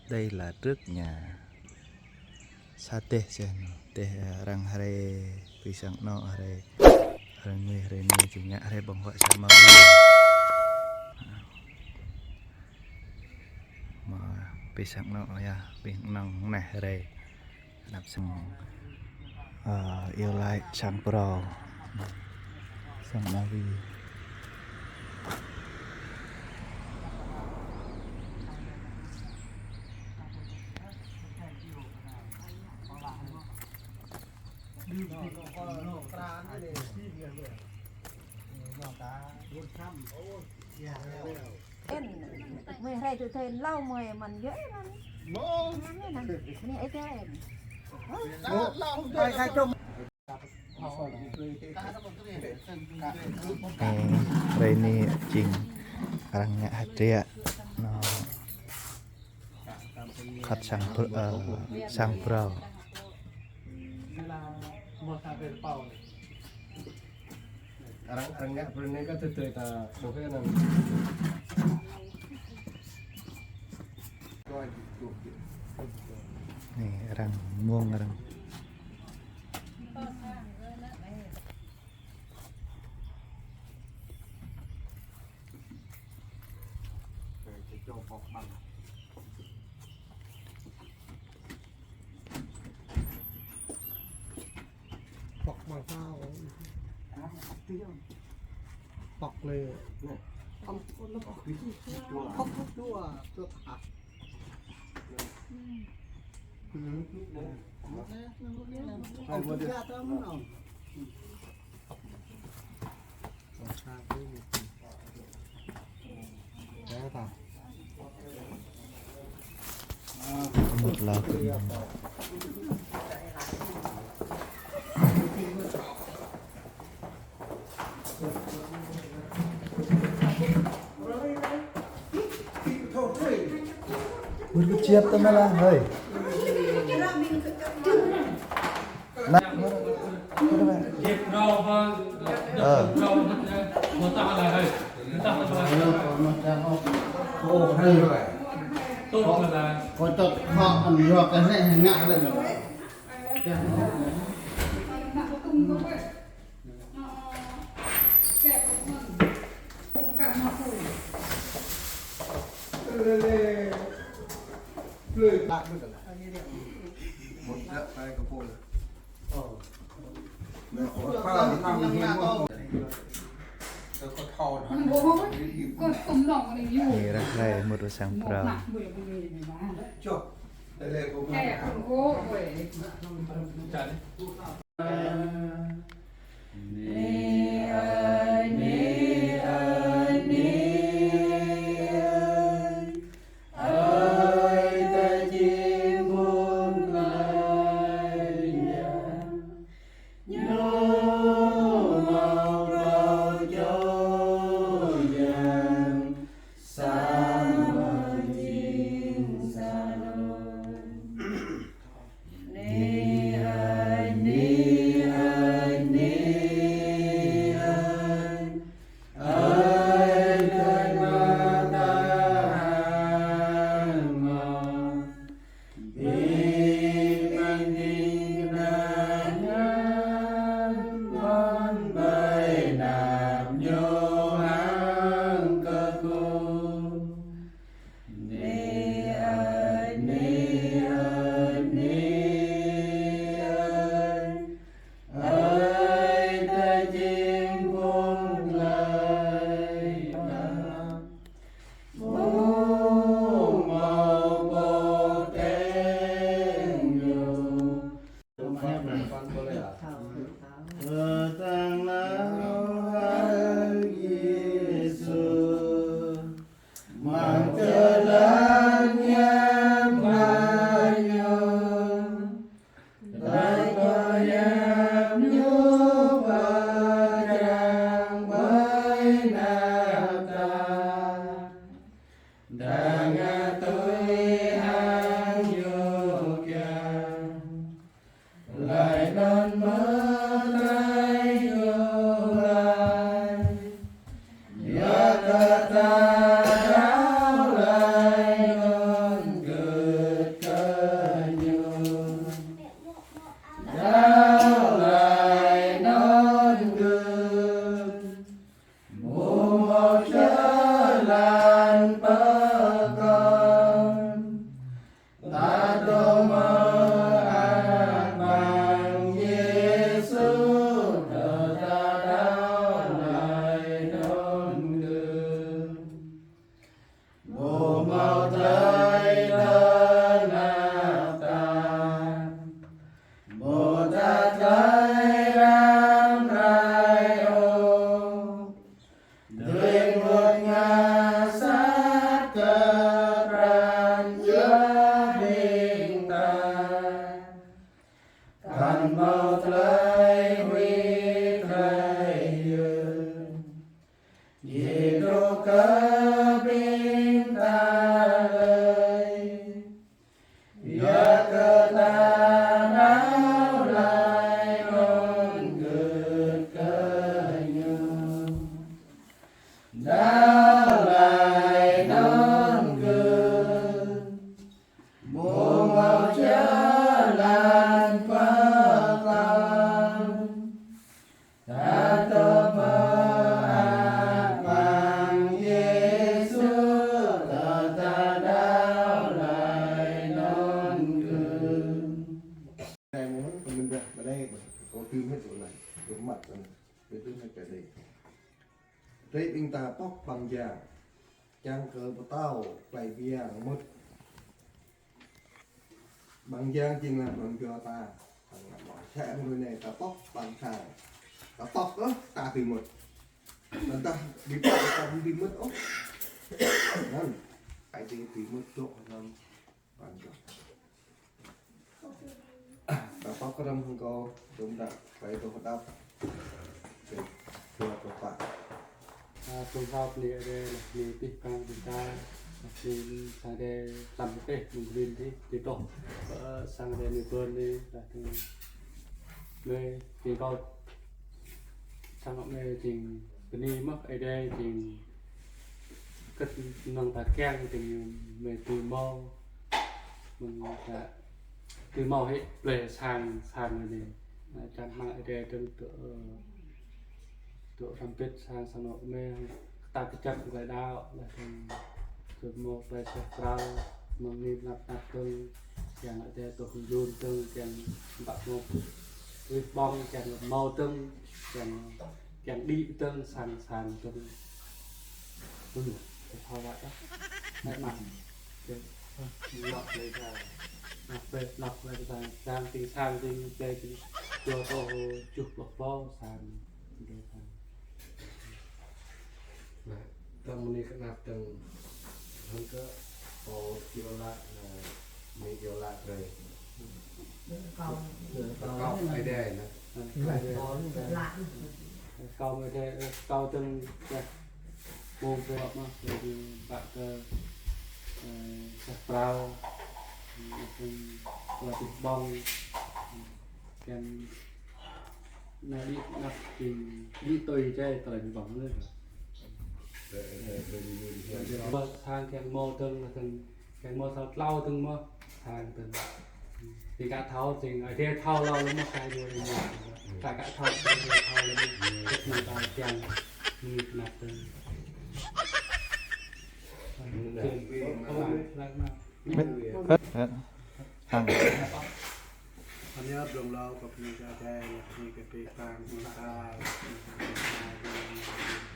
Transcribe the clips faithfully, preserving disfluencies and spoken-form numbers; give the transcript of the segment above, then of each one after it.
Đây là trước nhà. Sa dêh seh anŭn. Dêh, ơ, arăng hrơi, pơ sang anŏ hrơi. Hrơi ngui, hrơi ngui, či ngă hrơi ƀơ̆ng huă sang Mari. Mă pơ sang anŏ yơh, pơ anŏ neh hrơi. Anăp sang, ơ, iâu laĭ sang phrâo. Sang Mari. Ên, mơi hrơi tŭ thên hlâo mơi mơ̆n yơh ên. Mơ̆n. Anai ơi kơ ên. Ơ, hlâo, hlâo. Ơ, hrơi anai jing arăng ngă hơdră anŏ. Khăt sang pr-, ơ, sang phrâo. Arăng, arăng ngă pơ anai kơ tơdơi ta ƀuh anŭn. Anai arăng mơ̆ng arăng. Pŏk ƀăng sao? Pŏk lĕ. Pŏk, pŏk dua, dua. Một là Bươn bươn chiết tơ mơ la hơi. Nă. Ờ. Có chốt họ ăn vô cái này ngã lên rồi. Ơ. Anai ră hrơi mŭt sang phrâo. Ƀu hmâo jơlan pơkŏn, ta dŏ mơak amăng Yêsu, tơdah ta đaŏ laih anŭn gơ̆. Ƀu hmâo tơlơi tơnap tap, ƀu hmâo tơlơi răm rai ôh. Dưi mŭt ngă sat kơ pran jua ƀing ta. Kăn hmâo tơlơi huĭ tơlơi yơr. Či truh kơ ƀing ta lơi. Yua kơ ta đaŏ laih anŭn gơ̆ kơ Ñu. Đaŏ laih anŭn gơ̆. Ƀu hmâo jơlan pơkŏn. Ta dŏ mơak amăng Yêsu, tơdah ta đaŏ laih anŭn gơ̆. Anai mơ̆n, pơmĭn dah, ƀơi anai, kâo tui mơ̆n tui anai, tui mơ̆n tui anai, tui mơ̆n tui anai. Drơi ƀing ta pŏk ƀăng jang, čang kơ pơtao, tơlơi biă mŭt. Ƀăng jang jing lăm ƀăng jua ta. Ƀăng jua ta. Sa mơ̆ng anai ta pŏk ƀăng sang. Ta pŏk ôh, ta tui mŭt. Tơdah ƀu pŏk ta ƀu tui mŭt ôh. Anŭn. Ai tui tui mŭt dŏ lăm ƀăng jua. Ta pŏk kơ răm hăng kâo, dŏm đă, pai dŏ hơdăp. Či, dua pơpă. A, tơlơi hlâo anai, anai, anai, pih pang ƀing ta, anai, sa đe, lăm pih, mơ̆ng rin dih, či truh pơ sang đe anai bơn anai, anai, anai, či kâo, sang anai, či bơni mơ̆, Ơi Adai, či kơt mơ̆ng ta kiăng, či anai tui hmâo, mơ̆ng ta tui hmâo hĭ, plơi sang, sang anai, a, čang hmăng Ơi Adai dơ̆ng tŭ, ơ, tŭ hrŏm hơbĭt sang sang anŏ mơ̆, ta kơjăp tơlơi đaŏ, laih dơ̆ng tŭ hmâo tơlơi suaih pral, mơ̆ng anai pơnap pơnap dơ̆ng, kiăng Ơi Adai tŭ hơjun dơ̆ng, kiăng ƀă hmâo rih ƀơ̆ng, kiăng hmâo dơ̆ng, kiăng, kiăng đĭ dơ̆ng, sang sang dơ̆ng. Ư, kơ thâo laĭ dah. Laĭ mă. Kơ, ơ, lăp laĭ dah. Lăp laĭ, lăp laĭ dah. Sang ting sang ting plơi ting. Dua pô, čuh pluh pô, sang. Dua sang. Nah, tơm mơni kơnap tơm. Hăng kơ, pô, iâu laĭ, nah, mơni iâu laĭ brơi. Kâo. Kâo, Ơi Adai, nah. Kâo Ơi Adai. Kâo Ơi Adai, ơ, kâo dơ̆ng, yơh. Mơ̆ng bruă mơ̆, laih ƀă kơ, ơ, suaih pral, ơ, dơ̆ng, laih ƀơ̆ng, kiăng anai đĭ anăp jing, đĭ tui čai tơlơi ƀơ̆ng anai. Ơ, ơ, ơ, ơ, ơ, ơ. Ƀă sang kiăng hmâo dơ̆ng, laih dơ̆ng, kiăng hmâo sa tlâo dơ̆ng mơ̆, sang dơ̆ng. Či ka thâo, či Ơi Adai thâo hlâo lơ̆m mơ̆, sang ñu lơ̆m mơ̆. Ta ka thâo, či Ơi Adai thâo lơ̆m mơ̆. Kơ anai ta kiăng, mơni kơnap dơ̆ng. Či, ơ, ơ, ơ. Hăng. Anai blung hlâo kơ bơni kơ Ơi Adai, bơni kơ pih pang ƀing ta, bơni kơ ƀing ta,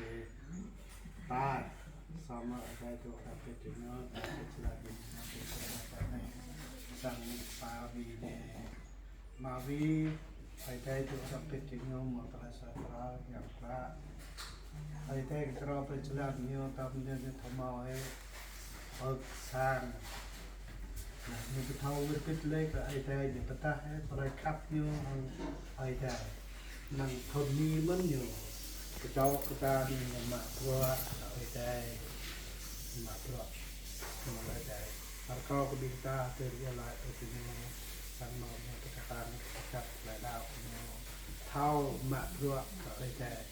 ƀing ta. Samơ̆ Ơi Adai dŏ hrŏm hơbĭt ƀing ñu, ta či čơlah ƀing ñu, ƀing ta ƀă anai. Sang pă ƀing anai. Mă ƀing Ơi Adai dŏ hrŏm hơbĭt ƀing ñu, hmâo tơlơi suaih pral, yang klă. Ơi Adai kơtrâo brơi jơlan ñu, tơm ñu ñu thâo hmâo hĭ, ơ, sang. Nah, ñu pơthâo wơr bĭt lĕ kơ Ơi Adai ñu pơdah hĭ, tơlơi khăp ñu hăng Ơi Adai. Năng thŭn anai mơ̆n ñu, kơčŏk kơčan ñu mă bruă kơ Ơi Adai. Mă bruă kơ Ơi Adai. Rơkâo kơ ƀing ta, tơl iâu laĭ kơ ƀing ñu, sang anŏ ñu tơkơtang, kơjăp tơlơi đaŏ ñu. Thâo mă bruă kơ Ơi Adai.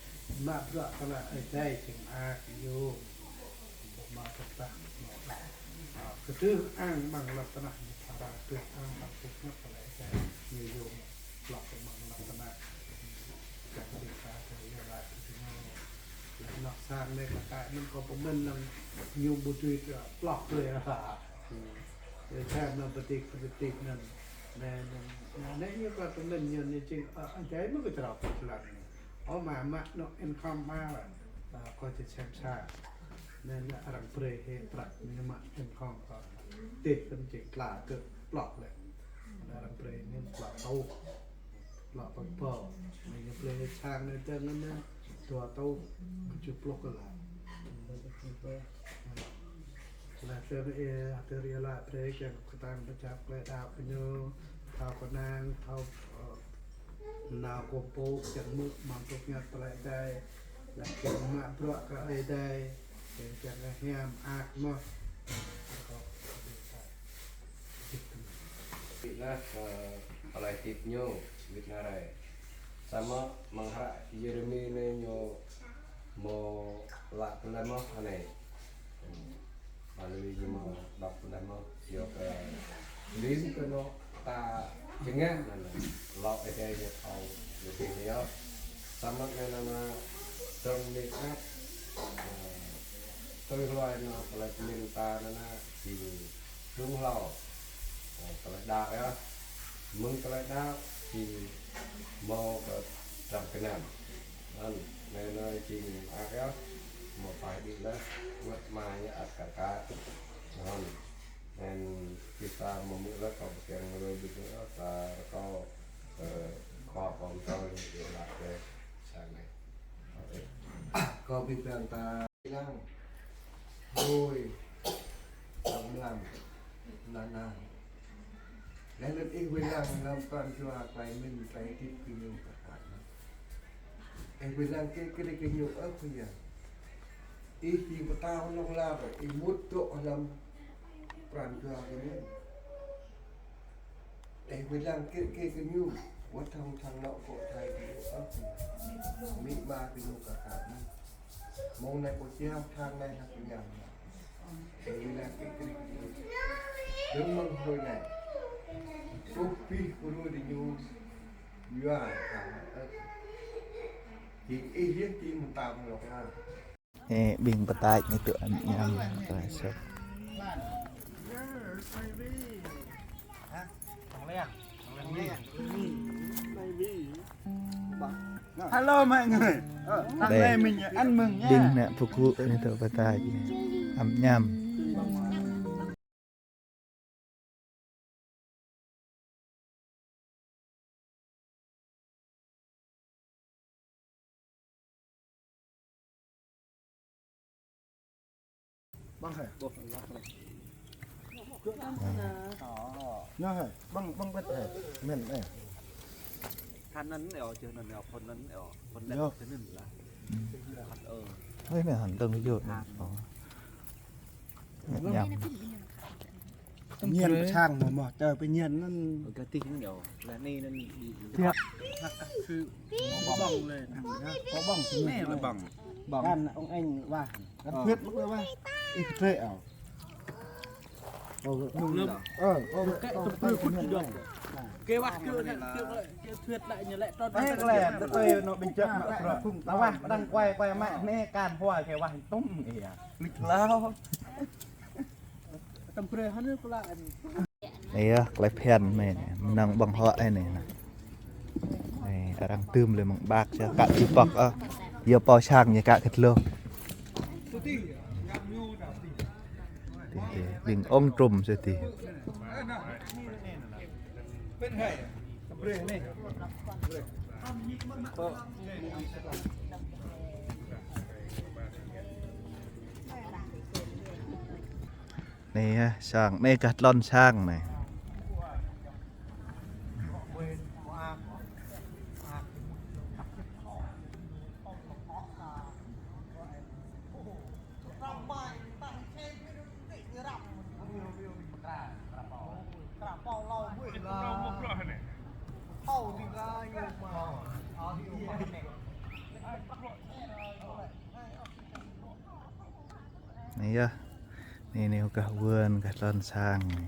Mă bruă kơ Ơi Adai jing mơak ñu. Ƀu hmâo tơdah hmâo đaŏ. Ơ, kơdrưh ang amăng lŏn tơnah ñu phara, kơdrưh ang amăng pơkơnăp kơ Ơi Adai ñu yôm. Lŏk amăng lŏn tơnah. Kiăng ƀing ta Anai kơ ta anŭn kơ pơmĭn anŭn ñu ƀu dưi tơ ploh tui ha. Tơ čem anŭn pơtik pơtik anŭn. Anai anŭn, anai ñu kơ pơmĭn ñu anai jing, ơ, adai mơ̆ kơ črâo pơjơlan. Ơ, mă mă anŏ income mă, ơ, kơ čơ čem sa. Anai anŭn arăng brơi hĭ prăk anai mă income kơ. Tih kơ jing tla kơ ploh lĕ. Anai arăng brơi anai ploh tŭ. Lŏ pơpơ, anai ñu plei sang anai dơ̆ng anai, dua tŭ, kơjuh pluh kơ lăm. Lăm dơ̆ng ih, hơdơr ih lăi brơi kiăng kơtang pơčap klĕ đaŏ kơ ñu, thâo kơnang, thâo, ơ, nao kơkuh pơpŭ, kiăng hmư̆ mơ̆ng tŭk ñăt tơlơi adai, lăi kiăng mă bruă kơ Ơi Adai, kiăng kiăng kơ hiam mơak mơ̆n. Wĭt nă, ơ, tơlơi hơdip ñu, wĭt nă rai. Samơ̆ mơ̆ng hră Yêrêmi anai ñu mơ̆ lăi tơlơi mơ̆ anai. Bali ñu mơ̆ đŏk tơlơi mơ̆, yua kơ lim kơ anŏ ta čơngah anŭn, lŏ ih dai ñu thâo, ñu ƀing ñu yơh. Samơ̆ anai anŭn, dơ̆ng mơ̆ng ăt, ơ, tui hluai anŭn tơlơi pơmĭn ta anŭn, jing Dŭng hlâo. Ơ, tơlơi đaŏ yơh. Mơ̆ng tơlơi đaŏ jing hmâo kơ dram gơnam. Anŭn, anai anai jing mơak yơh. Hmâo pai đĭ laih, wơ̆t mă ñu ăt kar kaĭ. Anŭn, anŭn kita mơmŭt laih kơ pơkiăng rơi đĭ laih, ta rơkâo, ơ, khua pơm tơl ñu laĭ kơ sang anai. Ơ, ih. Kơ pơkiăng ta Lăng. Ôi, lăng lăng. Lăng lăng. Lăng lăng ih wai lăng lăng pran jua klai mĭn klai hơdip kơ ñu kơ kăt. Ih wai lăng kơ kơ kơ ñu ơ Khua Yang. Ih jing pơtao lŏng lar, ih mŭt dŏ lăm pran jua kơ ñu. Ih wai lăng kơ kơ kơ ñu, wơ̆t thăng thăng nŏ kơ thai kơ ñu ơ Khua Yang. Mĭ ma kơ ñu kơ kăt. Mơ̆ng anai pơjao tha anai hă kơ ñu. Ih wai lăng kơ kơ kơ ñu. Dơ̆ng mơ̆ng hrơi anai. Tŭ pih kơ rơi đĭ ñu. Yua hă. Jing ih yơh jing mơtam lŏk ha. Ê, ƀing pơtač anai tŭ ăn ñăm tơlơi sŏk. Hello mọi người. Ờ, thằng này mình ăn mừng nha. Ƀing ană pơgŭ anai tŭ pơtač anai. Ăn ñăm. Ƀơ̆ng hĕ. Ƀơ̆ng hĕ. Ƀơ̆ng ƀơ̆t hĕ. Mĭn hĕ. Than anŭn eo, čơ anŭn eo, phun anŭn eo, phun lĕ čơ anŭn lah. Ơ. Ơi, anai hăn tơ̆ng yơh. Than. Ơ. Ñăm. Ñen pơsang mơ̆ mơ̆, čơ pơñen anŭn. Ơ, gah tih anŭn yơh. Lah anai anŭn đi. Thiăk. Hăk kah sư. Kơ ƀơ̆ng lĕ. Kơ ƀơ̆ng. Anai lĕ ƀơ̆ng. Ƀơ̆ng. Kan ông anh wah. Kan thuyết mơ̆ wah. Ih, kơtrĕ ôh. Ơ, ơ, ơ, kĕ tơm prư kŭt dŏng. Kĕ wah kơ, kơ, kơ thuyết lĕ ñu lĕ trơn. Ơ, kơ lĕ, tơ tơi anŏ ƀing čăk mă prơ. Ta wah đang quay, quay mă anai kan hua kĕ wah tŭm ih. Lĕ hlâo. Tơm prê hăn pula. Anai yơh, tơlơi phiăn anai, mơnăng ƀơ̆ng huă anai. Anai, arăng tưm lĕ mơ̆ng ƀak, čơ kă čư̆ pŏk, ơ. Yua pô sang ñu kă kơt lô. Tih, tih, ƀing ŏng trŭm sơ tih. Anai yơh, sang, anai gah tlôn sang anai. Anai yơh. Anai, anai gah wơ̆n, gah tlôn sang anai.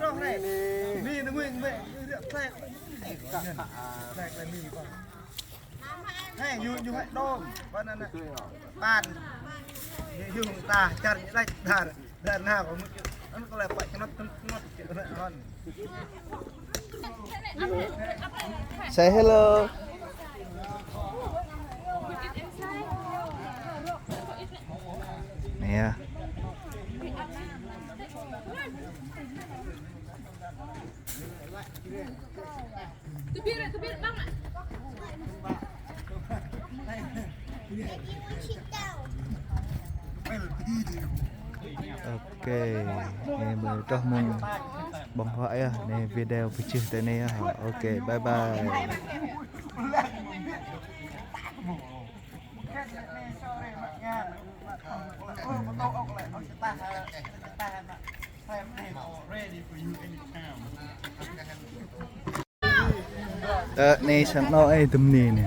Roh ne. Ni, ni, ni, ni, ni, tlek. Tlek le ni, Păng. Hei, ñu, ñu hei đom, ƀơi anai nè. Păn. Ñu, ñu ta, čar ñu đač, dar, dar na, kâo mŭt. Anŭn kâo lĕ pă čnot, čnot, čnot, čnot, hon. Say hello. Nè. Ok, anai ƀơi tơ̆ mơ̆ng ƀơ̆ng huă yơh, anai video pơčeh tui anai yơh. Ok, bye bye. Ơ, anai sang anŏ ơi, tơm anai anai.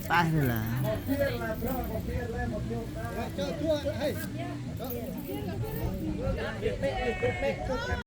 Taih anai lah.